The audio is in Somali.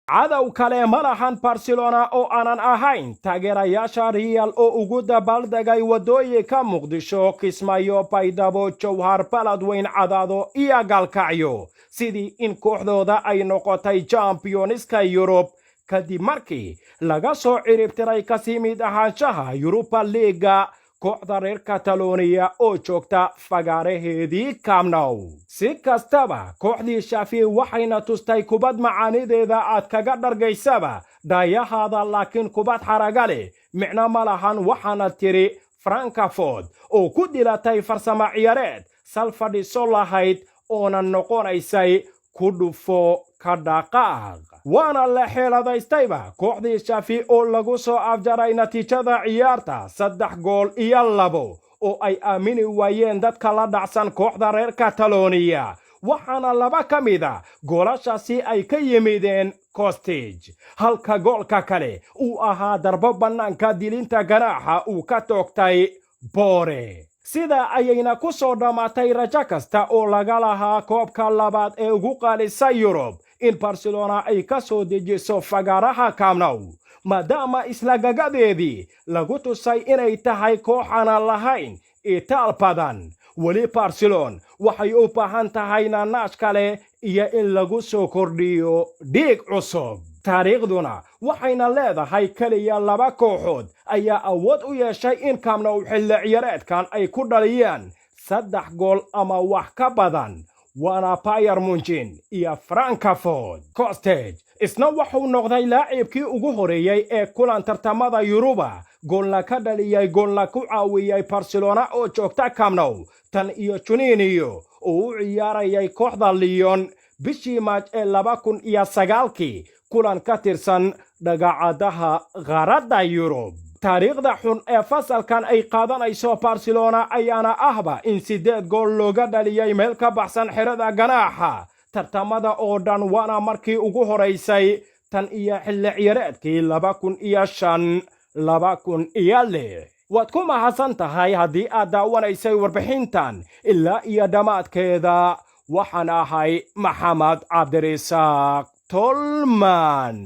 Cadow kale ma lahan Barcelona oo aanan ahayn taageerayaasha Real oo ugu dabaaldegay waddooyinka Muqdisho, Kismaayo, Baydhabo, Jowhar, Baladweyn, Cadaado iyo Gaalkacyo, sidii in kooxdooda ay noqotay championska Yurub kadib markii laga soo ciribtiray kasii mid ahaanshaha Yuruba Liiga kooxda reer Kataloniya oo joogta fagaaraheedii Camp Nou. Si kastaba, kooxdii Xavi waxayna tustay kubad macaanideeda aad kaga dhargaysaba daayahaada, laakiin kubad xaraga leh micno ma lahan, waxaana tiri Frankfort oo ku dilatay farsamo ciyaareed sal fadhiso lahayd oona noqonaysay ku dhufo ka dhaqaaq. Waana la xeeladaystayba kooxdii Xavi oo lagu soo afjaray natiijada ciyaarta 3 gool iyo 2 oo ay aamini waayeen dadka la dhacsan kooxda reer Kataloniya, waxaana laba ka mida goolashaasi ay ka yimideen Kostic, halka goolka kale uu ahaa darbo bannaanka dilinta ganaaxa uu ka toogtay Borre. Sidaa ayayna ku soo dhammaatay rajo kasta oo laga lahaa koobka labaad ee ugu qaalisa Yurub in Barcelona ay ka soo dejiso fagaaraha Camp Nou, maadaama isla gagadeedii lagu tusay inay tahay kooxaanan lahayn itaal badan. Weli Barcelon waxay u baahan tahay naanaash kale iyo in lagu soo kordhiyo dhiig cusub. Taariikhduna waxayna leedahay keliya laba kooxood ayaa awood u yeeshay in Camp Nou xilli ciyaareedkan ay ku dhaliyaan saddex gool ama wax ka badan, waana Bayern Munchen iyo Frankfort. Kostic isna wuxuu noqday laacibkii ugu horeeyey ee kulan tartamada Yuruba goolna ka dhaliyey, goolna ku caawiyey Barcelona oo joogta Camp Nou tan iyo Juninho oo u ciyaarayay kooxda Lyon bishii Maaj ee 2009-kii kulan ka tirsan dhagacadaha qaaradda Yurub. Taariikhda xun ee fasalkan ay qaadanayso Barcelona ayaana ahba in siddeed gool looga dhaliyey meel ka baxsan xerada ganaaxa tartamada oo dhan, waana markii ugu horaysay tan iyo xilli ciyareedkii 2005, 2006. Waad ku mahadsan tahay haddii aad daawanaysay warbixintan ilaa iyo dhammaadkeeda. Waxaan ahay Maxamed Cabdirisaaq Tolman.